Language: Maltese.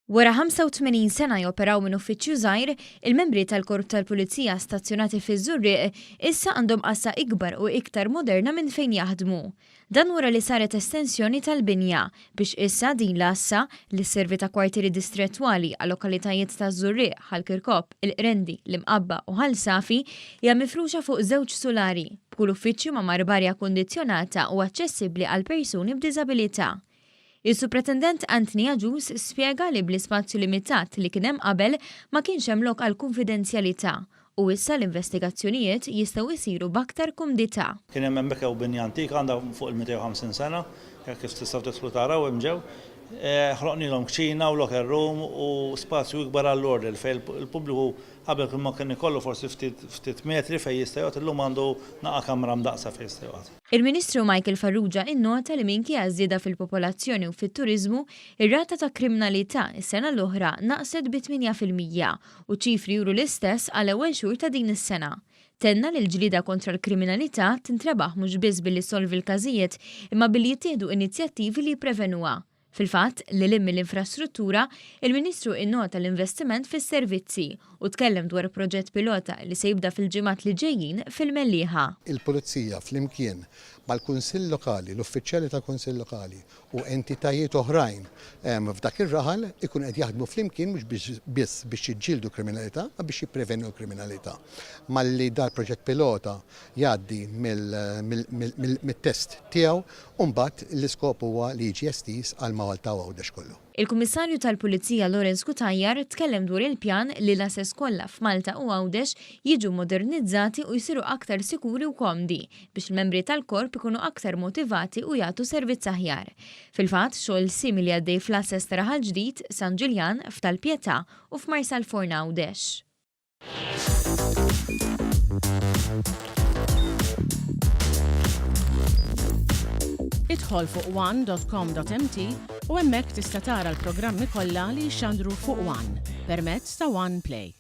Wara 85 sena joperaw minn uffiċċju żgħir, il-membri tal-Korp tal-Pulizija stazzjonati fiż-Żurrieq issa għandhom għassa ikbar u iktar moderna minn fejn jaħdmu. Dan wara li saret estensjoni tal-binja, biex issa din l-għassa, li sservi ta' kwartieri distrettwali għal-lokalitajiet taż-Żurrieq, Ħal Kirkop, il-Qrendi, l-Imqabba u Ħal Safi, hija mifruxa fuq żewġ sulari, b'kull uffiċċju mgħammar b'arja kundizzjonata u aċċessibbli għal persuni b'diżabilità. Is-Supretendent Anthony Agius spjega li bl-ispazju limitat li kien hemm qabel ma kienx hemm lok għall-kunfidenzjalità u issa l-investigazzjonijiet jistgħu jsiru b'aktar kumdità. Kien hemm hemmhekk hawn binja antika għandha fuq il-250 sena, hekk kif tistgħu tidħlu taraw hemm ġew. Ħloqnielhom kċina u locker room u spazju ikbar għall-ordel fejn il-pubbliku Qabel kull ma kien ikollu forsi ftit ftit metri fejn jista' joqgħod illum għandu naqa' kamra mdaqqsa fejn jista' joqgħod. Il-Ministru Michael Farrugia innota li minkejja ż-żieda fil-popolazzjoni u fit-turiżmu, ir-rata ta' krimnalità s-sena l-oħra naqset bi 8% u ċ-ċifri juru l-istess għal-ewwel xhur ta' din is-sena. Tenna li l-ġlieda kontra l-kriminalità tintrebaħ mhux biss billi ssolvi l-każijiet imma billi jittieħdu inizjattivi li jipprevenuha. Fil-fatt, lil hinn mill-infrastruttura, il-Ministru innota l-investiment fis-servizzi u tkellem dwar proġett pilota li se jibda fil-ġimgħat li ġejjin fil-Mellieħa. Il-Pulizija flimkien mal-Kunsill Lokali, l-uffiċjali tal-Kunsill Lokali u entitajiet oħrajn f'dak ir-raħal ikunu qed jaħdmu flimkien mhux biss biex jiġġieldu l-kriminalità imma biex jipprevenu l-kriminalità. Malli dal-proġett pilota jgħaddi mit-test tiegħu u mbagħad l-iskop huwa li jiġi estiż għal Malta u Għawdex kollu. Il-Kummissarju tal-Pulizija Lawrence Cutajar tkellem dwar il-pjan li l-għases kollha f'Malta u Għawdex jiġu modernizzati u jsiru aktar sikuri u komdi biex il-membri tal-Korp ikunu aktar motivati u jagħtu servizz aħjar. Fil-fatt, xogħol simili għaddej fl-għases ta' Raħal Ġdid, San Ġiljan, f'Tal-Pietà u f'Marsalforn Għawdex. Idħol fuq one.com.mt u hemmhekk tista' tara l-programmi kollha li jixxandru fuq One permezz ta' One Play.